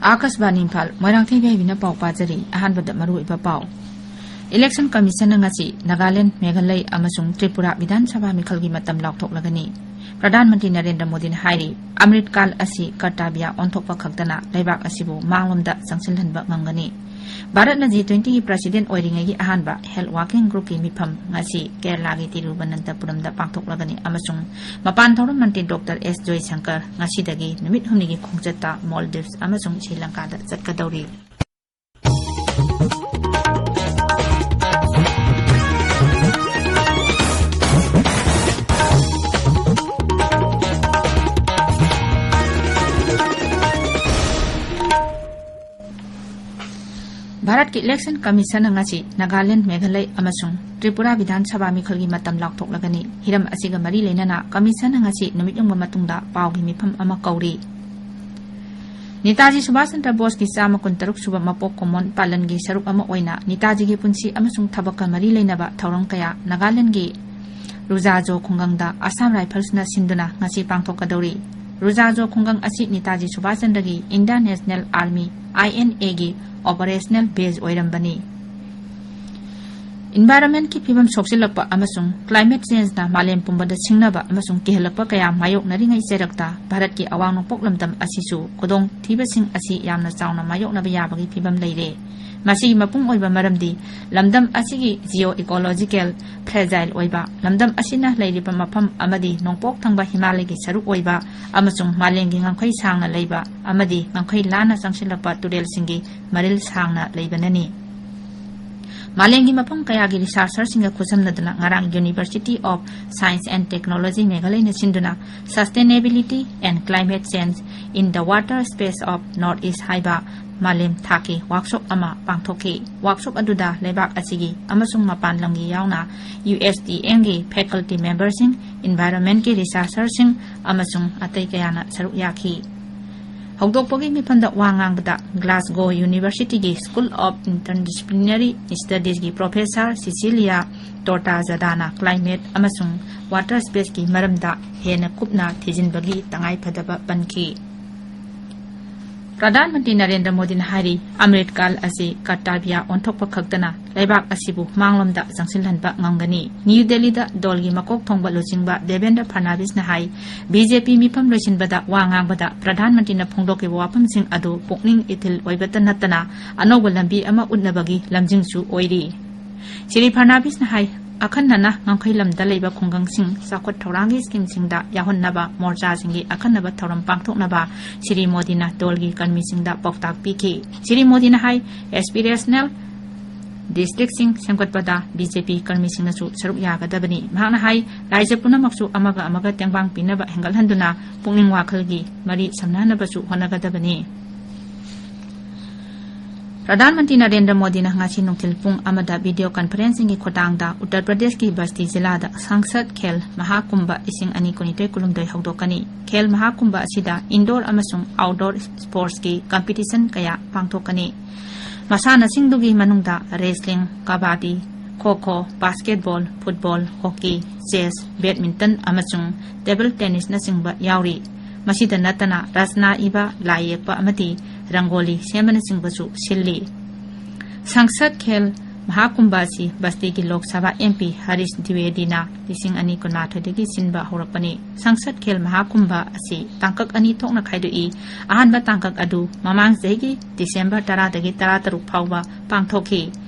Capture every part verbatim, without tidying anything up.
ꯑꯥꯀꯥꯁꯕꯥꯅꯤ ꯏꯝꯐꯥꯜ, ꯃꯣꯏꯔꯥꯡꯊꯦꯝ ꯏꯕꯦꯕꯤꯅ ꯄꯥꯎ ꯄꯥꯖꯔꯤ꯫ ꯑꯍꯥꯟꯕꯗ ꯃꯔꯨꯑꯣꯏꯕ ꯄꯥꯎ꯫ ꯏꯂꯦꯛꯁꯟ ꯀꯃꯤꯁꯟꯅ ꯉꯁꯤ ꯅꯥꯒꯥꯂꯦꯟꯗ, ꯃꯦꯘꯥꯂꯌ ꯑꯃꯁꯨꯡ ꯇ꯭ꯔꯤꯄꯨꯔꯥ ꯕꯤꯙꯥꯟ ꯁꯚꯥ ꯃꯤꯈꯜꯒꯤ ꯃꯇꯝ ꯂꯥꯎꯊꯣꯛꯂꯒꯅꯤ꯫ ꯄ꯭ꯔꯙꯥꯟ ꯃꯟꯇ꯭ꯔꯤ ꯅꯔꯦꯟꯗ꯭ꯔ ꯃꯣꯗꯤꯅ ꯍꯥꯏꯔꯤ, ꯑꯃ꯭ꯔꯤꯠ ꯀꯥꯜ ꯑꯁꯤ ꯀꯔꯇꯕ꯭ꯌ ꯑꯣꯟꯊꯣꯛꯄ ꯈꯛꯇꯅ ꯂꯩꯕꯥꯛ ꯑꯁꯤꯕꯨ ꯃꯥꯡꯂꯣꯝꯗ ꯆꯪꯁꯤꯜꯍꯟꯕ ꯉꯝꯒꯅꯤ꯫ ꯚꯥꯔꯠꯅ ꯖꯤ ꯇ꯭ꯋꯦꯟꯇꯤꯒꯤ ꯄ꯭ꯔꯁꯤꯗꯦꯟꯠ ꯑꯣꯏꯔꯤꯉꯩꯒꯤ ꯑꯍꯥꯟꯕ ꯍꯦꯜꯊ ꯋꯥꯔꯀꯤꯡ ꯒ꯭ꯔꯨꯞꯀꯤ ꯃꯤꯐꯝ ꯉꯁꯤ ꯀꯦꯔꯂꯥꯒꯤ ꯇꯤꯔꯨꯕꯅꯟꯇꯄꯨꯔꯝꯗ ꯄꯥꯡꯊꯣꯛꯂꯒꯅꯤ ꯑꯃꯁꯨꯡ ꯃꯄꯥꯟ ꯊꯧꯔꯝ ꯃꯟꯇ꯭ꯔꯤ ꯗꯣꯛꯇꯔ ꯑꯦꯁ ꯖꯣꯏꯁꯪꯀꯔ ꯉꯁꯤꯗꯒꯤ ꯅꯨꯃꯤꯠ ꯍꯨꯝꯅꯤꯒꯤ ꯈꯣꯡꯆꯠꯇ ꯃꯣꯜꯗꯤꯚꯁ ꯑꯃꯁꯨꯡ ꯁ꯭ꯔꯤ ꯂꯪꯀꯥꯗ ꯆꯠꯀꯗꯧꯔꯤ꯫ ꯚꯥꯔꯠꯀꯤ ꯏꯂꯦꯛꯁꯟ ꯀꯃꯤꯁꯟꯅ ꯉꯁꯤ ꯅꯥꯒꯥꯂꯦꯟꯗ, ꯃꯦꯘꯥꯂꯌ ꯑꯃꯁꯨꯡ ꯇ꯭ꯔꯤꯄꯨꯔꯥ ꯕꯤꯙꯥꯟ ꯁꯚꯥ ꯃꯤꯈꯜꯒꯤ ꯃꯇꯝ ꯂꯥꯎꯊꯣꯛꯂꯒꯅꯤ꯫ ꯍꯤꯔꯝ ꯑꯁꯤꯒ ꯃꯔꯤ ꯂꯩꯅꯅ ꯀꯃꯤꯁꯟꯅ ꯉꯁꯤ ꯅꯨꯃꯤꯠ ꯌꯨꯡꯕ ꯃꯇꯨꯡꯗ ꯄꯥꯎꯒꯤ ꯃꯤꯐꯝ ꯑꯃ ꯀꯧꯔꯤ꯫ ꯅꯦꯇꯥꯖꯤ ꯁꯨꯚꯥꯁ ꯆꯟꯗ꯭ꯔ ꯕꯣꯁꯀꯤ ꯆꯥꯝꯃ ꯀꯨꯟꯇꯔꯨꯛ ꯁꯨꯕ ꯃꯄꯣꯛ ꯀꯨꯝꯑꯣꯟ ꯄꯥꯂꯟꯒꯤ ꯁꯔꯨꯛ ꯑꯃ ꯑꯣꯏꯅ ꯅꯦꯇꯥꯖꯤꯒꯤ ꯄꯨꯟꯁꯤ ꯑꯃꯁꯨꯡ ꯊꯕꯛꯀ ꯃꯔꯤ ꯂꯩꯅꯕ ꯊꯧꯔꯝ ꯀꯌꯥ ꯅꯥꯒꯥꯂꯦꯟꯗꯒꯤ ꯔꯨꯖꯥꯖꯣ ꯈꯨꯡꯒꯪꯗ ꯑꯁꯥꯝ ꯔꯥꯏꯐꯜꯁꯅ ꯁꯤꯟꯗꯨꯅ ꯉꯁꯤ ꯄꯥꯡꯊꯣꯛꯀꯗꯧꯔꯤ꯫ ꯔꯨꯖꯥꯖꯣ ꯈꯨꯡꯒꯪ ꯑꯁꯤ ꯅꯦꯇꯥꯖꯤ ꯁꯨꯚꯥꯁ ꯆꯟꯗ꯭ꯔꯒꯤ Indian national army, I N ꯑꯦꯒꯤ ꯑꯣꯄꯔꯦꯁꯅꯦꯜ ꯕꯦꯖ ꯑꯣꯏꯔꯝꯕꯅꯤ꯫ ꯏꯟꯚꯥꯏꯔꯟꯃꯦꯟꯠꯀꯤ ꯐꯤꯕꯝ ꯁꯣꯛꯆꯤꯜꯂꯛꯄ ꯑꯃꯁꯨꯡ ꯀ꯭ꯂꯥꯏꯃꯦꯠ ꯆꯦꯟꯖꯅ ꯃꯥꯂꯦꯝ ꯄꯨꯝꯕꯗ ꯁꯤꯡꯅꯕ ꯑꯃꯁꯨꯡ ꯀꯤꯍꯜꯂꯛꯄ ꯀꯌꯥ ꯃꯥꯌꯣꯛꯅꯔꯤꯉꯩ ꯆꯩꯔꯛꯇ ꯚꯥꯔꯠꯀꯤ ꯑꯋꯥꯡ ꯅꯣꯡꯄꯣꯛ ꯂꯝꯗꯝ ꯑꯁꯤꯁꯨ ꯈꯨꯗꯣꯡꯊꯤꯕꯁꯤꯡ ꯑꯁꯤ ꯌꯥꯝꯅ ꯆꯥꯎꯅ ꯃꯥꯌꯣꯛꯅꯕ ꯌꯥꯕꯒꯤ ꯐꯤꯕꯝ ꯂꯩꯔꯦ꯫ ꯃꯁꯤꯒꯤ ꯃꯄꯨꯡ ꯑꯣꯏꯕ ꯃꯔꯝꯗꯤ ꯂꯝꯗꯝ ꯑꯁꯤꯒꯤ ꯖꯤꯑꯣ ꯏꯀꯣꯂꯣꯖꯤꯀꯦꯜ ꯐ꯭ꯔꯦꯖꯥꯏꯜ ꯑꯣꯏꯕ, ꯂꯝꯗꯝ ꯑꯁꯤꯅ ꯂꯩꯔꯤꯕ ꯃꯐꯝ ꯑꯃꯗꯤ ꯅꯣꯡꯄꯣꯛ ꯊꯪꯕ ꯍꯤꯃꯥꯂꯌꯒꯤ ꯁꯔꯨꯛ ꯑꯣꯏꯕ ꯑꯃꯁꯨꯡ ꯃꯥꯂꯦꯝꯒꯤ ꯉꯝꯈꯩ ꯁꯥꯡꯅ ꯂꯩꯕ ꯑꯃꯗꯤ ꯉꯝꯈꯩ ꯂꯥꯟꯅ ꯆꯪꯁꯤꯜꯂꯛꯄ ꯇꯨꯔꯦꯜꯁꯤꯡꯒꯤ ꯃꯔꯤꯜ ꯁꯥꯡꯅ ꯂꯩꯕꯅꯅꯤ꯫ ꯃꯥꯂꯦꯝꯒꯤ ꯃꯐꯝ ꯀꯌꯥꯒꯤ ꯔꯤꯁꯥꯔꯆꯔꯁꯤꯡꯒ ꯈꯨꯠꯁꯝꯅꯗꯨꯅ ꯉꯔꯥꯡ University of Science and Technology ꯃꯦꯘꯥꯂꯌꯅ ꯁꯤꯟꯗꯨꯅ Sustainability and Climate Change in the Water Space of North East ꯍꯥꯏꯕ ꯃꯥꯂꯦꯝ ꯊꯥꯛꯀꯤ ꯋꯥꯔꯛꯁꯣꯞ ꯑꯃ ꯄꯥꯡꯊꯣꯛꯈꯤ꯫ ꯋꯥꯔꯛꯁꯣꯞ ꯑꯗꯨꯗ ꯂꯩꯕꯥꯛ ꯑꯁꯤꯒꯤ ꯑꯃꯁꯨꯡ ꯃꯄꯥꯟ ꯂꯝꯒꯤ ꯌꯥꯎꯅ ꯌꯨ ꯑꯦꯁ ꯇꯤ ꯑꯦꯝꯒꯤ ꯐꯦꯀꯜꯇꯤ ꯃꯦꯝꯕꯔꯁꯤꯡ, ꯏꯟꯚꯥꯏꯔꯟꯃꯦꯟꯠꯀꯤ ꯔꯤꯁꯥꯔꯆꯔꯁꯤꯡ ꯑꯃꯁꯨꯡ ꯑꯇꯩ ꯀꯌꯥꯅ ꯁꯔꯨꯛ ꯌꯥꯈꯤ꯫ ꯍꯧꯗꯣꯛꯄꯒꯤ ꯃꯤꯐꯝꯗ ꯋꯥ ꯉꯥꯡꯕꯗ Glasgow Universityꯒꯤ School of Interdisciplinary Studiesꯀꯤ ꯄ꯭ꯔꯣꯐꯦꯁꯔ ꯁꯤꯁꯤꯂꯤꯌꯥ ꯇꯣꯔꯇꯥꯖꯥꯗꯥꯅ ꯀ꯭ꯂꯥꯏꯃꯦꯠ ꯑꯃꯁꯨꯡ ꯋꯥꯇꯔ ꯁ꯭ꯄꯦꯁꯀꯤ ꯃꯔꯝꯗ ꯍꯦꯟꯅ ꯀꯨꯞꯅ ꯊꯤꯖꯤꯟꯕꯒꯤ ꯇꯉꯥꯏꯐꯗꯕ ꯄꯟꯈꯤ꯫ ꯄ꯭ꯔꯙꯥꯟ ꯃꯟꯇ꯭ꯔꯤ ꯅꯔꯦꯟꯗ꯭ꯔ ꯃꯣꯗꯤꯅ ꯍꯥꯏꯔꯤ, ꯑꯃ꯭ꯔꯤꯠ ꯀꯥꯜ ꯑꯁꯤ ꯀꯔꯇꯕ꯭ꯌ ꯑꯣꯟꯊꯣꯛꯄ ꯈꯛꯇꯅ ꯂꯩꯕꯥꯛ ꯑꯁꯤꯕꯨ ꯃꯥꯡꯂꯣꯝꯗ ꯆꯪꯁꯤꯜꯍꯟꯕ ꯉꯝꯒꯅꯤ꯫ ꯅ꯭ꯌꯨ ꯗꯦꯜꯂꯤꯗ ꯗꯣꯜꯒꯤ ꯃꯀꯣꯛ ꯊꯣꯡꯕ ꯂꯨꯆꯤꯡꯕ ꯗꯦꯕꯦꯟꯗ꯭ꯔ ꯐꯔꯅꯥꯕꯤꯁꯅ ꯍꯥꯏ, ꯕꯤ ꯖꯦ ꯄꯤ ꯃꯤꯐꯝ ꯂꯣꯏꯁꯤꯟꯕꯗ ꯋꯥ ꯉꯥꯡꯕꯗ ꯄ꯭ꯔꯙꯥꯟ ꯃꯟꯇ꯭ꯔꯤꯅ ꯐꯣꯡꯗꯣꯛꯈꯤꯕ ꯋꯥꯐꯝꯁꯤꯡ ꯑꯗꯨ ꯄꯨꯛꯅꯤꯡ ꯏꯊꯤꯜ ꯑꯣꯏꯕꯇ ꯅꯠꯇꯅ ꯑꯅꯧꯕ ꯂꯝꯕꯤ ꯑꯃ ꯎꯠꯅꯕꯒꯤ ꯂꯝꯖꯤꯡꯁꯨ ꯑꯣꯏꯔꯤ꯫ ꯁ꯭ꯔꯤ ꯐꯔꯅꯥꯕꯤꯁꯅ ꯍꯥꯏ, ꯑꯈꯟꯅꯅ ꯉꯝꯈꯩ ꯂꯝꯗ ꯂꯩꯕ ꯈꯨꯡꯒꯪꯁꯤꯡ ꯆꯥꯎꯈꯠ ꯊꯧꯔꯥꯡꯒꯤ ꯁ꯭ꯀꯤꯝꯁꯤꯡꯗ ꯌꯥꯎꯍꯟꯅꯕ ꯃꯣꯔꯆꯥꯁꯤꯡꯒꯤ ꯑꯈꯟꯅꯕ ꯊꯧꯔꯝ ꯄꯥꯡꯊꯣꯛꯅꯕ ꯁ꯭ꯔꯤ ꯃꯣꯗꯤꯅ ꯗꯣꯜꯒꯤ ꯀꯔꯃꯤꯁꯤꯡꯗ ꯄꯥꯎꯇꯥꯛ ꯄꯤꯈꯤ꯫ ꯁ꯭ꯔꯤ ꯃꯣꯗꯤꯅ ꯍꯥꯏ, ꯑꯦꯁꯄꯤꯔꯦꯁꯅꯦꯜ ꯗꯤꯁꯇ꯭ꯔꯤꯛꯁꯤꯡ ꯁꯦꯝꯒꯠꯄꯗ ꯕꯤ ꯖꯦ ꯄꯤ ꯀꯔꯃꯤꯁꯤꯡꯅꯁꯨ ꯁꯔꯨꯛ ꯌꯥꯒꯗꯕꯅꯤ꯫ ꯃꯍꯥꯛꯅ ꯍꯥꯏ, ꯔꯥꯖ꯭ꯌ ꯄꯨꯝꯅꯃꯛꯁꯨ ꯑꯃꯒ ꯑꯃꯒ ꯇꯦꯡꯕꯥꯡ ꯄꯤꯅꯕ ꯍꯦꯟꯒꯠꯍꯟꯗꯨꯅ ꯄꯨꯛꯅꯤꯡ ꯋꯥꯈꯜꯒꯤ ꯃꯔꯤ ꯁꯝꯅꯍꯟꯅꯕꯁꯨ ꯍꯣꯠꯅꯒꯗꯕꯅꯤ꯫ ꯄ꯭ꯔꯙꯥꯟ ꯃꯟꯇ꯭ꯔꯤ ꯅꯔꯦꯟꯗ꯭ꯔ ꯃꯣꯗꯤꯅ ꯉꯁꯤ ꯅꯨꯡꯊꯤꯜ ꯄꯨꯡ ꯑꯃꯗ ꯚꯤꯗꯤꯑꯣ ꯀꯟꯐꯔꯦꯟꯁꯤꯡꯒꯤ ꯈꯨꯠꯊꯥꯡꯗ ꯎꯠꯇꯔ ꯄ꯭ꯔꯗꯦꯁꯀꯤ ꯕꯁꯇꯤ ꯖꯤꯂꯥꯗ ꯁꯪꯁꯗ ꯈꯦꯜ ꯃꯍꯥꯀꯨꯝꯚ ꯂꯤꯁꯤꯡ ꯑꯅꯤ ꯀꯨꯟꯅꯤꯊꯣꯏ ꯀꯨꯟꯍꯨꯝꯗꯣꯏ ꯍꯧꯗꯣꯛꯀꯅꯤ꯫ ꯈꯦꯜ ꯃꯍꯥꯀꯨꯝꯚ ꯑꯁꯤꯗ ꯏꯟꯗꯣꯔ ꯑꯃꯁꯨꯡ ꯑꯥꯎꯠꯗꯣꯔ ꯁ꯭ꯄꯣꯔꯠꯁꯀꯤ ꯀꯝꯄꯤꯇꯤꯁꯟ ꯀꯌꯥ ꯄꯥꯡꯊꯣꯛꯀꯅꯤ꯫ ꯃꯁꯥꯟꯅꯁꯤꯡꯗꯨꯒꯤ ꯃꯅꯨꯡꯗ ꯔꯦꯁꯂꯤꯡ, ꯀꯕꯥꯗꯤ, ꯈꯣ ꯈꯣ, basketball, football, hockey, chess, badminton ꯑꯃꯁꯨꯡ ꯇꯦꯕꯜ ꯇꯦꯅꯤꯁꯅꯆꯤꯡꯕ ꯌꯥꯎꯔꯤ꯫ ꯃꯁꯤꯗ ꯅꯠꯇꯅ ꯔꯆꯅꯥ ꯏꯕ, ꯂꯥꯏ ꯌꯦꯛꯄ ꯑꯃꯗꯤ ꯔꯪꯒꯣꯂꯤ ꯁꯦꯝꯕꯅꯆꯤꯡꯕꯁꯨ ꯁꯤꯜꯂꯤ꯫ ꯁꯪꯁꯗ ꯈꯦꯜ ꯃꯍꯥꯀꯨꯝꯚ ꯑꯁꯤ ꯕꯁꯇꯤꯒꯤ ꯂꯣꯛ ꯁꯚꯥ ꯑꯦꯝ ꯄꯤ ꯍꯔꯤꯁ ꯗ꯭ꯋꯤꯋꯦꯗꯤꯅ ꯂꯤꯁꯤꯡ ꯑꯅꯤ ꯀꯨꯟꯃꯥꯊꯣꯏꯗꯒꯤ ꯁꯤꯟꯕ ꯍꯧꯔꯛꯄꯅꯤ꯫ ꯁꯪꯁꯗ ꯈꯦꯜ ꯃꯍꯥꯀꯨꯝꯚ ꯑꯁꯤ ꯇꯥꯡꯀꯛ ꯑꯅꯤ ꯊꯣꯛꯅ ꯈꯥꯏꯗꯣꯛꯏ꯫ ꯑꯍꯥꯟꯕ ꯇꯥꯡꯀꯛ ꯑꯗꯨ ꯃꯃꯥꯡ ꯆꯍꯤꯒꯤ ꯗꯤꯁꯦꯝꯕꯔ ꯇꯔꯥꯗꯒꯤ ꯇꯔꯥꯇꯔꯨꯛ ꯐꯥꯎꯕ ꯄꯥꯡꯊꯣꯛꯈꯤ꯫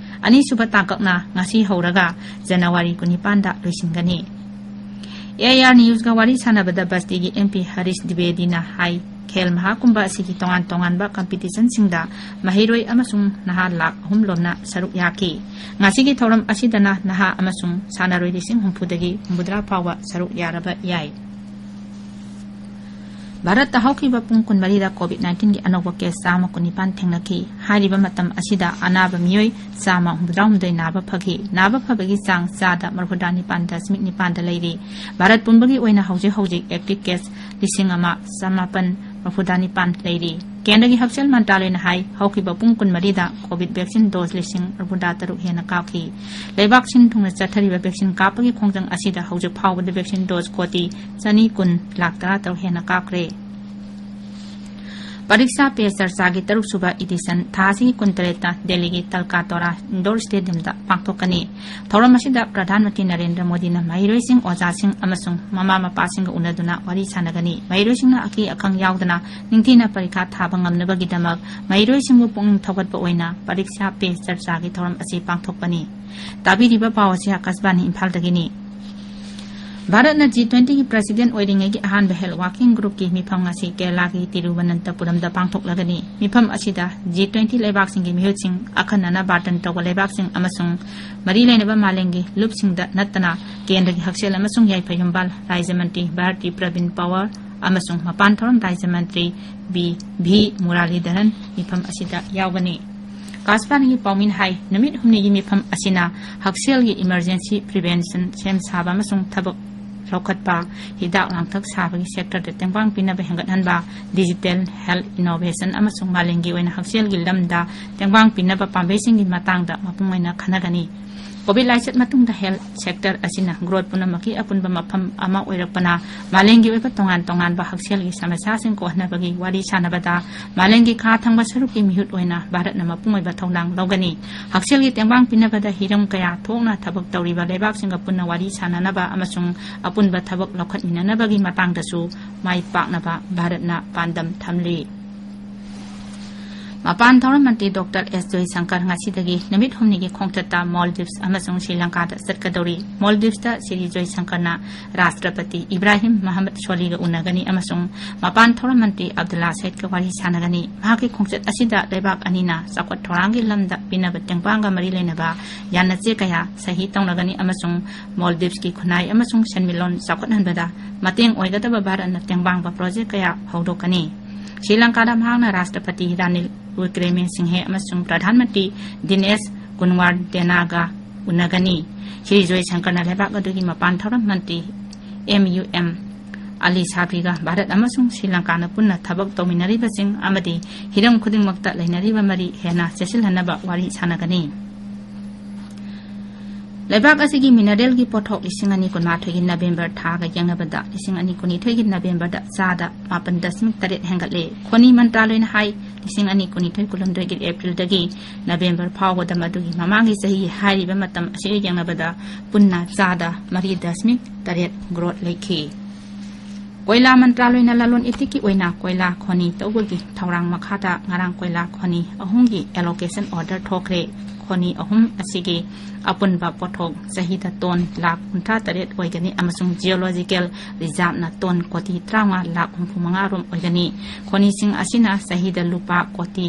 ꯑꯅꯤꯁꯨꯕ ꯇꯥꯡꯀꯛꯅ ꯉꯁꯤ ꯍꯧꯔꯒ ꯖꯅꯋꯥꯔꯤ ꯀꯨꯟꯅꯤꯄꯥꯟꯗ ꯂꯣꯏꯁꯤꯟꯒꯅꯤ꯫ ꯑꯦ ꯑꯥꯏ ꯑꯥꯔ ꯅ꯭ꯌꯨꯁꯀ ꯋꯥꯔꯤ ꯁꯥꯟꯅꯕꯗ ꯕꯁꯇꯤꯒꯤ ꯑꯦꯝ ꯄꯤ ꯍꯔꯤꯁ ꯗ꯭ꯋꯤꯋꯦꯗꯤꯅ ꯍꯥꯏ, ꯈꯦꯜ ꯃꯍꯥꯀꯨꯝꯚ ꯑꯁꯤꯒꯤ ꯇꯣꯉꯥꯟ ꯇꯣꯉꯥꯟꯕ ꯀꯝꯄꯤꯇꯤꯁꯟꯁꯤꯡꯗ ꯃꯍꯩꯔꯣꯏ ꯑꯃꯁꯨꯡ ꯅꯍꯥ ꯂꯥꯈ ꯑꯍꯨꯝ ꯂꯣꯝꯅ ꯁꯔꯨꯛ ꯌꯥꯈꯤ꯫ ꯉꯁꯤꯒꯤ ꯊꯧꯔꯝ ꯑꯁꯤꯗꯅ ꯅꯍꯥ ꯑꯃꯁꯨꯡ ꯁꯥꯟꯅꯔꯣꯏ ꯂꯤꯁꯤꯡ ꯍꯨꯝꯐꯨꯗꯒꯤ ꯍꯨꯝꯐꯨꯇꯔꯥ ꯐꯥꯎꯕ ꯁꯔꯨꯛ ꯌꯥꯔꯕ ꯌꯥꯏ꯫ ꯚꯥꯔꯠꯇ ꯍꯧꯈꯤꯕ ꯄꯨꯡ ꯀꯨꯟꯃꯔꯤꯗ ꯀꯣꯚꯤꯗ ꯅꯥꯏꯟꯇꯤꯟꯒꯤ ꯑꯅꯧꯕ ꯀꯦꯁ ꯆꯥꯝꯃ ꯀꯨꯟꯅꯤꯄꯥꯟ ꯊꯦꯡꯅꯈꯤ꯫ ꯍꯥꯏꯔꯤꯕ ꯃꯇꯝ ꯑꯁꯤꯗ ꯑꯅꯥꯕ ꯃꯤꯑꯣꯏ ꯆꯥꯝꯃ ꯍꯨꯝꯐꯨꯇꯔꯥꯍꯨꯝꯗꯣꯏ ꯅꯥꯕ ꯐꯈꯤ꯫ ꯅꯥꯕ ꯐꯕꯒꯤ ꯆꯥꯡ ꯆꯥꯗ ꯃꯔꯤꯐꯨꯇꯔꯥ ꯅꯤꯄꯥꯟ ꯗꯁꯃꯤꯛ ꯅꯤꯄꯥꯟꯗ ꯂꯩꯔꯤ꯫ ꯚꯥꯔꯠ ꯄꯨꯝꯕꯒꯤ ꯑꯣꯏꯅ ꯍꯧꯖꯤꯛ ꯍꯧꯖꯤꯛ ꯑꯦꯛꯇꯤꯚ ꯀꯦꯁ ꯂꯤꯁꯤꯡ ꯑꯃ ꯆꯃꯥꯄꯟ ꯃꯔꯤꯐꯨꯇꯔꯥ ꯅꯤꯄꯥꯟ ꯂꯩꯔꯤ꯫ ꯀꯦꯟꯗ꯭ꯔꯒꯤ ꯍꯛꯁꯦꯜ ꯃꯟꯇ꯭ꯔꯥꯂꯌꯅ ꯍꯥꯏ, ꯍꯧꯈꯤꯕ ꯄꯨꯡ ꯀꯨꯟꯃꯔꯤꯗ ꯀꯣꯚꯤꯗ ꯚꯦꯛꯁꯤꯟ ꯗꯣꯁ ꯂꯤꯁꯤꯡ ꯃꯔꯤꯐꯨꯇꯔꯥ ꯇꯔꯨꯛ ꯍꯦꯟꯅ ꯀꯥꯞꯈꯤ꯫ ꯂꯩꯕꯥꯛ ꯁꯤꯟ ꯊꯨꯡꯅ ꯆꯠꯊꯔꯤꯕ ꯚꯦꯛꯁꯤꯟ ꯀꯥꯞꯄꯒꯤ ꯈꯣꯡꯖꯪ ꯑꯁꯤꯗ ꯍꯧꯖꯤꯛ ꯐꯥꯎꯕꯗ ꯚꯦꯛꯁꯤꯟ ꯗꯣꯁ ꯀꯣꯇꯤ ꯆꯅꯤ ꯀꯨꯟ ꯂꯥꯈ ꯇꯔꯥꯇꯔꯨꯛ ꯍꯦꯟꯅ ꯀꯥꯞꯈ꯭ꯔꯦ꯫ ꯄꯔꯤꯛꯁꯥ ꯄꯦ ꯆꯔꯆꯥꯒꯤ ꯇꯔꯨꯛꯁꯨꯕ edition ꯊꯥ ꯑꯁꯤꯒꯤ ꯀꯨꯟꯇꯔꯦꯠꯇ ꯗꯦꯜꯂꯤꯒꯤ ꯇꯜꯀꯥꯇꯣꯔꯥ indoor stadiumꯗ ꯄꯥꯡꯊꯣꯛꯀꯅꯤ꯫ ꯊꯧꯔꯝ ꯑꯁꯤꯗ ꯄ꯭ꯔꯙꯥꯟ ꯃꯟꯇ꯭ꯔꯤ ꯅꯔꯦꯟꯗ꯭ꯔ ꯃꯣꯗꯤꯅ ꯃꯍꯩꯔꯣꯏꯁꯤꯡ, ꯑꯣꯖꯥꯁꯤꯡ ꯑꯃꯁꯨꯡ ꯃꯃꯥ ꯃꯄꯥꯁꯤꯡꯒ ꯎꯅꯗꯨꯅ ꯋꯥꯔꯤ ꯁꯥꯟꯅꯒꯅꯤ꯫ ꯃꯍꯩꯔꯣꯏꯁꯤꯡꯅ ꯑꯀꯤ ꯑꯈꯪ ꯌꯥꯎꯗꯅ ꯅꯤꯡꯊꯤꯅ ꯄꯔꯤꯈꯥ ꯊꯥꯕ ꯉꯝꯅꯕꯒꯤꯗꯃꯛ ꯃꯍꯩꯔꯣꯏꯁꯤꯡꯕꯨ ꯄꯨꯛꯅꯤꯡ ꯊꯧꯒꯠꯄ ꯑꯣꯏꯅ ꯄꯔꯤꯛꯁꯥ ꯄꯦ ꯆꯔꯆꯥꯒꯤ ꯊꯧꯔꯝ ꯑꯁꯤ ꯄꯥꯡꯊꯣꯛꯄꯅꯤ꯫ ꯇꯥꯕꯤꯔꯤꯕ ꯄꯥꯎ ꯑꯁꯤ ꯑꯀꯥꯁꯕꯥꯅꯤ ꯏꯝꯐꯥꯜꯗꯒꯤꯅꯤ꯫ ꯚꯥꯔꯠꯅ G twentyꯒꯤ president ꯑꯣꯏꯔꯤꯉꯩꯒꯤ ꯑꯍꯥꯟꯕ health working groupꯀꯤ ꯃꯤꯐꯝ ꯉꯁꯤ ꯀꯦꯔꯂꯥꯒꯤ ꯇꯤꯔꯨꯕꯅꯟꯇꯄꯨꯔꯝꯗ ꯄꯥꯡꯊꯣꯛꯂꯒꯅꯤ꯫ ꯃꯤꯐꯝ ꯑꯁꯤꯗ G twenty ꯂꯩꯕꯥꯛꯁꯤꯡꯒꯤ ꯃꯤꯍꯨꯠꯁꯤꯡ, ꯑꯈꯟꯅꯅ ꯕꯥꯔꯇꯟ ꯇꯧꯕ ꯂꯩꯕꯥꯛꯁꯤꯡ ꯑꯃꯁꯨꯡ ꯃꯔꯤ ꯂꯩꯅꯕ ꯃꯥꯂꯦꯝꯒꯤ ꯂꯨꯞꯁꯤꯡꯗ ꯅꯠꯇꯅ ꯀꯦꯟꯗ꯭ꯔꯒꯤ ꯍꯛꯁꯦꯜ ꯑꯃꯁꯨꯡ ꯌꯥꯏꯐ ꯌꯨꯝꯕꯥꯜ ꯔꯥꯖ꯭ꯌ ꯃꯟꯇ꯭ꯔꯤ ꯚꯥꯔꯇꯤ ꯄ꯭ꯔꯕꯤꯟ ꯄꯋꯥꯔ ꯑꯃꯁꯨꯡ ꯃꯄꯥꯟ ꯊꯧꯔꯝ ꯔꯥꯖ꯭ꯌ ꯃꯟꯇ꯭ꯔꯤ ꯕꯤ ꯚꯤ ꯃꯨꯔꯥꯂꯤꯙꯔꯟ ꯃꯤꯐꯝ ꯑꯁꯤꯗ ꯌꯥꯎꯒꯅꯤ꯫ ꯑꯀꯥꯁꯕꯥꯅꯤꯒꯤ ꯄꯥꯎꯃꯤꯅ ꯍꯥꯏ, ꯅꯨꯃꯤꯠ ꯍꯨꯝꯅꯤꯒꯤ ꯃꯤꯐꯝ ꯑꯁꯤꯅ ꯍꯛꯁꯦꯜꯒꯤ emergency prevention, ꯁꯦꯝ ꯁꯥꯕ ꯑꯃꯁꯨꯡ ꯊꯕꯛ ꯂꯧꯈꯠꯄ, ꯍꯤꯗꯥꯛ ꯂꯥꯡꯊꯛ ꯁꯥꯕꯒꯤ sectorꯗ ꯇꯦꯡꯕꯥꯡ ꯄꯤꯅꯕ ꯍꯦꯟꯒꯠꯍꯟꯕ, digital health innovation ꯑꯃꯁꯨꯡ ꯃꯥꯂꯦꯝꯒꯤ ꯑꯣꯏꯅ ꯍꯛꯁꯦꯜꯒꯤ ꯂꯝꯗ ꯇꯦꯡꯕꯥꯡ ꯄꯤꯅꯕ ꯄꯥꯝꯕꯩꯁꯤꯡꯒꯤ ꯃꯇꯥꯡꯗ ꯃꯄꯨꯡ ꯑꯣꯏꯅ ꯈꯟꯅꯒꯅꯤ꯫ COVID ꯂꯥꯏꯆꯠ ꯃꯇꯨꯡꯗ health sector ꯑꯁꯤꯅ growth ꯄꯨꯝꯅꯃꯛꯀꯤ ꯑꯄꯨꯟꯕ ꯃꯐꯝ ꯑꯃ ꯑꯣꯏꯔꯛꯄꯅ ꯃꯥꯂꯦꯝꯒꯤ ꯑꯣꯏꯕ ꯇꯣꯉꯥꯟ ꯇꯣꯉꯥꯟꯕ ꯍꯛꯁꯦꯜꯒꯤ ꯁꯃꯁ꯭ꯌꯥꯁꯤꯡ ꯀꯣꯛꯍꯟꯅꯕꯒꯤ ꯋꯥꯔꯤ ꯁꯥꯟꯅꯕꯗ ꯃꯥꯂꯦꯝꯒꯤ ꯈꯥ ꯊꯪꯕ ꯁꯔꯨꯛꯀꯤ ꯃꯤꯍꯨꯠ ꯑꯣꯏꯅ ꯚꯥꯔꯠꯅ ꯃꯄꯨꯡ ꯑꯣꯏꯕ ꯊꯧꯗꯥꯡ ꯂꯧꯒꯅꯤ꯫ ꯍꯛꯁꯦꯜꯒꯤ ꯇꯦꯡꯕꯥꯡ ꯄꯤꯅꯕꯗ ꯍꯤꯔꯝ ꯀꯌꯥ ꯊꯣꯛꯅ ꯊꯕꯛ ꯇꯧꯔꯤꯕ ꯂꯩꯕꯥꯛꯁꯤꯡꯒ ꯄꯨꯟꯅ ꯋꯥꯔꯤ ꯁꯥꯟꯅꯅꯕ ꯑꯃꯁꯨꯡ ꯑꯄꯨꯟꯕ ꯊꯕꯛ ꯂꯧꯈꯠꯃꯤꯟꯅꯅꯕꯒꯤ ꯃꯇꯥꯡꯗꯁꯨ ꯃꯥꯏ ꯄꯥꯛꯅꯕ ꯚꯥꯔꯠꯅ ꯄꯥꯟꯗꯝ ꯊꯝꯂꯤ꯫ ꯃꯄꯥꯟ ꯊꯧꯔꯝ ꯃꯟꯇ꯭ꯔꯤ ꯗꯣꯛꯇꯔ ꯑꯦꯁ ꯖꯣꯏꯁꯪꯀꯔ ꯉꯁꯤꯗꯒꯤ ꯅꯨꯃꯤꯠ ꯍꯨꯝꯅꯤꯒꯤ ꯈꯣꯡꯆꯠꯇ ꯃꯣꯜꯗꯤꯚꯁ ꯑꯃꯁꯨꯡ ꯁ꯭ꯔꯤ ꯂꯪꯀꯥꯗ ꯆꯠꯀꯗꯧꯔꯤ꯫ ꯃꯣꯜꯗꯤꯚꯁꯇ ꯁ꯭ꯔꯤ ꯖꯣꯏꯁꯪꯀꯔꯅ ꯔꯥꯁꯇ꯭ꯔꯄꯇꯤ ꯏꯕ꯭ꯔꯥꯍꯤꯝ ꯃꯍꯃꯗ ꯁꯣꯂꯤꯒ ꯎꯅꯒꯅꯤ ꯑꯃꯁꯨꯡ ꯃꯄꯥꯟ ꯊꯧꯔꯝ ꯃꯟꯇ꯭ꯔꯤ ꯑꯕꯗꯨꯜꯂꯥ ꯁꯩꯗꯀ ꯋꯥꯔꯤ ꯁꯥꯟꯅꯒꯅꯤ꯫ ꯃꯍꯥꯛꯀꯤ ꯈꯣꯡꯆꯠ ꯑꯁꯤꯗ ꯂꯩꯕꯥꯛ ꯑꯅꯤꯅ ꯆꯥꯎꯈꯠ ꯊꯧꯔꯥꯡꯒꯤ ꯂꯝꯗ ꯄꯤꯅꯕ ꯇꯦꯡꯕꯥꯡꯒ ꯃꯔꯤ ꯂꯩꯅꯕ ꯌꯥꯅꯆꯦ ꯀꯌꯥ ꯁꯍꯤ ꯇꯧꯅꯒꯅꯤ ꯑꯃꯁꯨꯡ ꯃꯣꯜꯗꯤꯚꯁꯀꯤ ꯈꯨꯟꯅꯥꯏ ꯑꯃꯁꯨꯡ ꯁꯦꯟꯃꯤꯠꯂꯣꯟ ꯆꯥꯎꯈꯠꯍꯟꯕꯗ ꯃꯇꯦꯡ ꯑꯣꯏꯒꯗꯕ ꯚꯥꯔꯠꯅ ꯇꯦꯡꯕꯥꯡꯕ project ꯀꯌꯥ ꯍꯧꯗꯣꯛꯀꯅꯤ꯫ ꯁ꯭ꯔꯤ ꯂꯪꯀꯥꯗ ꯃꯍꯥꯛꯅ ꯔꯥꯁꯇ꯭ꯔꯄꯇꯤ ꯔꯥꯅꯤꯜ ꯋꯤꯀ꯭ꯔꯦꯃꯦ ꯁꯤꯡꯍꯦ ꯑꯃꯁꯨꯡ ꯄ꯭ꯔꯙꯥꯟ ꯃꯟꯇ꯭ꯔꯤ ꯗꯤꯅꯦꯁ ꯒꯨꯟꯋꯥꯔꯗꯦꯅꯥꯒ ꯎꯅꯒꯅꯤ꯫ ꯁ꯭ꯔꯤ ꯖꯣꯏꯁꯪꯀꯔꯅ ꯂꯩꯕꯥꯛ ꯑꯗꯨꯒꯤ ꯃꯄꯥꯟ ꯊꯧꯔꯝ ꯃꯟꯇ꯭ꯔꯤ ꯑꯦꯝ ꯌꯨ ꯑꯦꯝ ꯑꯂꯤ ꯁꯥꯕꯤꯒ ꯚꯥꯔꯠ ꯑꯃꯁꯨꯡ ꯁ꯭ꯔꯤ ꯂꯪꯀꯥꯅ ꯄꯨꯟꯅ ꯊꯕꯛ ꯇꯧꯃꯤꯟꯅꯔꯤꯕꯁꯤꯡ ꯑꯃꯗꯤ ꯍꯤꯔꯝ ꯈꯨꯗꯤꯡꯃꯛꯇ ꯂꯩꯅꯔꯤꯕ ꯃꯔꯤ ꯍꯦꯟꯅ ꯆꯦꯠꯁꯤꯜꯍꯟꯅꯕ ꯋꯥꯔꯤ ꯁꯥꯟꯅꯒꯅꯤ꯫ ꯂꯩꯕꯥꯛ ꯑꯁꯤꯒꯤ mineral ꯒꯤ ꯄꯣꯠꯊꯣꯛ ꯂꯤꯁꯤꯡ ꯑꯅꯤ ꯀꯨꯟꯃꯥꯊꯣꯏꯒꯤ November ꯊꯥꯒ ꯌꯦꯡꯅꯕꯗ ꯂꯤꯁꯤꯡ ꯑꯅꯤ ꯀꯨꯟꯅꯤꯊꯣꯏꯒꯤ November ꯗ ꯆꯥꯗ ꯃꯥꯄꯟ ꯗꯁꯃꯤꯛ ꯇꯔꯦꯠ ꯍꯦꯟꯒꯠꯂꯦ꯫ ꯈꯣꯅꯤ ꯃꯟꯇ꯭ꯔꯥꯂꯣꯏꯅ ꯍꯥꯏ, ꯂꯤꯁꯤꯡ ꯑꯅꯤ ꯀꯨꯟꯅꯤꯊꯣꯏ ꯀꯨꯟꯍꯨꯝꯗꯣꯏꯒꯤ April ꯗꯒꯤ November ꯐꯥꯎꯕꯗ ꯃꯗꯨꯒꯤ ꯃꯃꯥꯡꯒꯤ ꯆꯍꯤ ꯍꯥꯏꯔꯤꯕ ꯃꯇꯝ ꯑꯁꯤꯒ ꯌꯦꯡꯅꯕꯗ ꯄꯨꯟꯅ ꯆꯥꯗ ꯃꯔꯤ ꯗꯁꯃꯤꯛ ꯇꯔꯦꯠ growth ꯂꯩꯈꯤ꯫ ꯀꯣꯏꯂꯥ ꯃꯟꯇ꯭ꯔꯥꯂꯣꯏꯅ ꯂꯂꯣꯟ ꯏꯇꯤꯛꯀꯤ ꯑꯣꯏꯅ ꯀꯣꯏꯂꯥ ꯈꯣꯅꯤ ꯇꯧꯕꯒꯤ ꯊꯧꯔꯥꯡ ꯃꯈꯥꯗ ꯉꯔꯥꯡ ꯀꯣꯏꯂꯥ ꯈꯣꯅꯤ ꯑꯍꯨꯝꯒꯤ allocation order ꯊꯣꯛꯈ꯭ꯔꯦ꯫ ꯈꯣꯅꯤ ꯑꯍꯨꯝ ꯑꯁꯤꯒꯤ ꯑꯄꯨꯟꯕ ꯄꯣꯠꯊꯣꯛ ꯆꯍꯤꯗ ton ꯂꯥꯈ ꯀꯨꯟꯊ꯭ꯔꯥ ꯇꯔꯦꯠ ꯑꯣꯏꯒꯅꯤ ꯑꯃꯁꯨꯡ geological reserve ꯅ ton ꯀꯣꯇꯤ ꯇꯔꯥꯃꯉꯥ ꯂꯥꯈ ꯍꯨꯝꯐꯨ ꯃꯉꯥ ꯔꯣꯝ ꯑꯣꯏꯒꯅꯤ꯫ ꯈꯣꯅꯤꯁꯤꯡ ꯑꯁꯤꯅ ꯆꯍꯤꯗ ꯂꯨꯄꯥ ꯀꯣꯇꯤ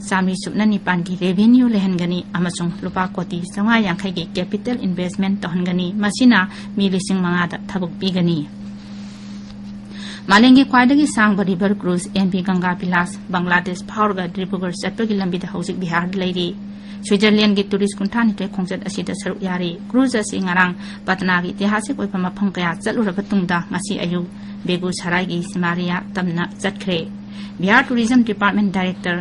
ꯆꯥꯃꯔꯤ ꯁꯨꯞꯅ ꯅꯤꯄꯥꯟꯒꯤ revenue ꯂꯩꯍꯟꯒꯅꯤ ꯑꯃꯁꯨꯡ ꯂꯨꯄꯥ ꯀꯣꯇꯤ ꯆꯥꯃꯉꯥ ꯌꯥꯡꯈꯩꯒꯤ capital investment ꯇꯧꯍꯟꯒꯅꯤ꯫ ꯃꯁꯤꯅ ꯃꯤ ꯂꯤꯁꯤꯡ ꯃꯉꯥꯗ ꯊꯕꯛ ꯄꯤꯒꯅꯤ꯫ ꯃꯥꯂꯦꯝꯒꯤ ꯈ꯭ꯋꯥꯏꯗꯒꯤ ꯁꯥꯡꯕ river cruise M V Ganga Vilas Bangladesh ꯐꯥꯎꯔꯒ ꯗꯤꯕ꯭ꯔꯨꯒꯔ ꯆꯠꯄꯒꯤ ꯂꯝꯕꯤꯗ ꯍꯧꯖꯤꯛ ꯕꯤꯍꯥꯔꯗ ꯂꯩꯔꯤ꯫ ꯁ꯭ꯋꯤꯖꯔꯂꯦꯟꯒꯤ tourist ꯀꯨꯟꯊ꯭ꯔꯥ ꯅꯤꯊꯣꯏ ꯈꯣꯡꯆꯠ ꯑꯁꯤꯗ ꯁꯔꯨꯛ ꯌꯥꯔꯤ꯫ Cruise ꯑꯁꯤ ꯉꯔꯥꯡ ꯄꯠꯅꯥꯒꯤ ꯏꯇꯤꯍꯥꯁꯤꯛ ꯑꯣꯏꯕ ꯃꯐꯝ ꯀꯌꯥ ꯆꯠꯂꯨꯔꯕ ꯇꯨꯡꯗ ꯉꯁꯤ ꯑꯌꯨꯛ ꯕꯦꯒꯨꯁꯔꯥꯏꯒꯤ ꯁꯤꯃꯥꯔꯤꯌꯥ ꯇꯝꯅ ꯆꯠꯈ꯭ꯔꯦ꯫ ꯕꯤꯍꯥꯔ Tourism Department Director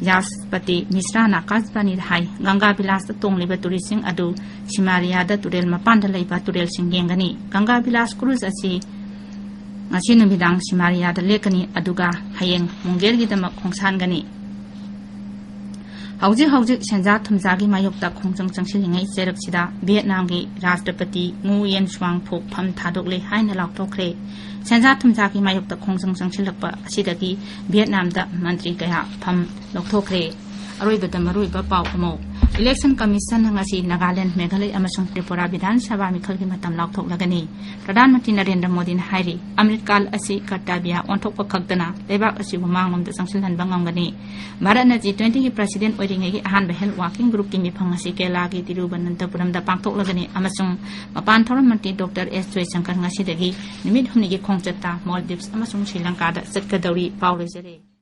ꯌꯥꯁꯄꯇꯤ ꯃꯤꯁ꯭ꯔꯥꯅ ꯑꯀꯥꯁꯕꯥꯅꯤꯗ ꯍꯥꯏ, ꯒꯪꯒꯥ ꯕꯤꯂꯥꯁꯇ ꯇꯣꯡꯂꯤꯕ touristꯁꯤꯡ ꯑꯗꯨ ꯁꯤꯃꯥꯔꯤꯌꯥꯗ ꯇꯨꯔꯦꯜ ꯃꯄꯥꯟꯗ ꯂꯩꯕ ꯇꯨꯔꯦꯜꯁꯤꯡ ꯌꯦꯡꯒꯅꯤ꯫ ꯒꯪꯒꯥ ꯕꯤꯂꯥꯁ cruise ꯑꯁꯤ ꯉꯁꯤ ꯅꯨꯃꯤꯗꯥꯡ ꯁꯤꯃꯥꯔꯤꯌꯥꯗ ꯂꯦꯛꯀꯅꯤ, ꯑꯗꯨꯒ ꯍꯌꯦꯡ ꯃꯨꯡꯒꯦꯔꯒꯤꯗꯃꯛ ꯈꯣꯡꯁꯥꯟꯒꯅꯤ꯫ ꯍꯧꯖꯤꯛ ꯍꯧꯖꯤꯛ ꯁꯦꯟꯖꯥ ꯊꯨꯝꯖꯥꯒꯤ ꯃꯥꯌꯣꯛꯇ ꯈꯣꯡꯖꯪ ꯆꯪꯁꯤꯜꯂꯤꯉꯩ ꯆꯩꯔꯛꯁꯤꯗ ꯚꯤꯌꯦꯠꯅꯥꯝꯒꯤ ꯔꯥꯁꯇ꯭ꯔꯄꯇꯤ ꯉꯨ ꯌꯦꯟ ꯁ꯭ꯋꯥꯡ ꯐꯨꯛ ꯐꯝ ꯊꯥꯗꯣꯛꯂꯦ ꯍꯥꯏꯅ ꯂꯥꯎꯊꯣꯛꯈ꯭ꯔꯦ꯫ ꯁꯦꯟꯖꯥ ꯊꯨꯝꯖꯥꯒꯤ ꯃꯥꯌꯣꯛꯇ ꯈꯣꯡꯖꯪ ꯆꯪꯁꯤꯜꯂꯛꯄ ꯑꯁꯤꯗꯒꯤ ꯚꯤꯌꯦꯠꯅꯥꯝꯗ ꯃꯟꯇ꯭ꯔꯤ ꯀꯌꯥ ꯐꯝ ꯂꯧꯊꯣꯛꯈ꯭ꯔꯦ꯫ ꯑꯔꯣꯏꯕꯗ ꯃꯔꯨꯑꯣꯏꯕ ꯄꯥꯎ ꯑꯃꯨꯛ꯫ Election Commission ꯅ ꯉꯁꯤ ꯅꯥꯒꯥꯂꯦꯟꯗ, ꯃꯦꯘꯥꯂꯌ ꯑꯃꯁꯨꯡ ꯇ꯭ꯔꯤꯄꯨꯔꯥ ꯕꯤꯙꯥꯟ ꯁꯚꯥ ꯃꯤꯈꯜꯒꯤ ꯃꯇꯝ ꯂꯥꯎꯊꯣꯛꯂꯒꯅꯤ꯫ ꯄ꯭ꯔꯙꯥꯟ ꯃꯟꯇ꯭ꯔꯤ ꯅꯔꯦꯟꯗ꯭ꯔ ꯃꯣꯗꯤꯅ ꯍꯥꯏꯔꯤ, ꯑꯃ꯭ꯔꯤꯠꯀꯥꯜ ꯑꯁꯤ ꯀꯔꯇꯕ꯭ꯌ ꯑꯣꯟꯊꯣꯛꯄ ꯈꯛꯇꯅ ꯂꯩꯕꯥꯛ ꯑꯁꯤꯕꯨ ꯃꯥꯡꯂꯣꯝꯗ ꯆꯪꯁꯤꯜꯍꯟꯕ ꯉꯝꯒꯅꯤ꯫ ꯚꯥꯔꯠꯅ G twenty ꯒꯤ president ꯑꯣꯏꯔꯤꯉꯩꯒꯤ ꯑꯍꯥꯟꯕ health working group ꯀꯤ ꯃꯤꯐꯝ ꯑꯁꯤ ꯀꯦꯔꯂꯥꯒꯤ ꯇꯤꯔꯨꯕꯅꯟꯇꯄꯨꯔꯝꯗ ꯄꯥꯡꯊꯣꯛꯂꯒꯅꯤ ꯑꯃꯁꯨꯡ ꯃꯄꯥꯟ ꯊꯧꯔꯝ ꯃꯟꯇ꯭ꯔꯤ Doctor S ꯖꯣꯏꯁꯪꯀꯔ ꯉꯁꯤꯗꯒꯤ ꯅꯨꯃꯤꯠ ꯍꯨꯝꯅꯤꯒꯤ ꯈꯣꯡꯆꯠꯇ Maldives ꯑꯃꯁꯨꯡ ꯁ꯭ꯔꯤ ꯂꯪꯀꯥꯗ ꯆꯠꯀꯗꯧꯔꯤ꯫ ꯄꯥꯎ ꯂꯣꯏꯖꯔꯦ꯫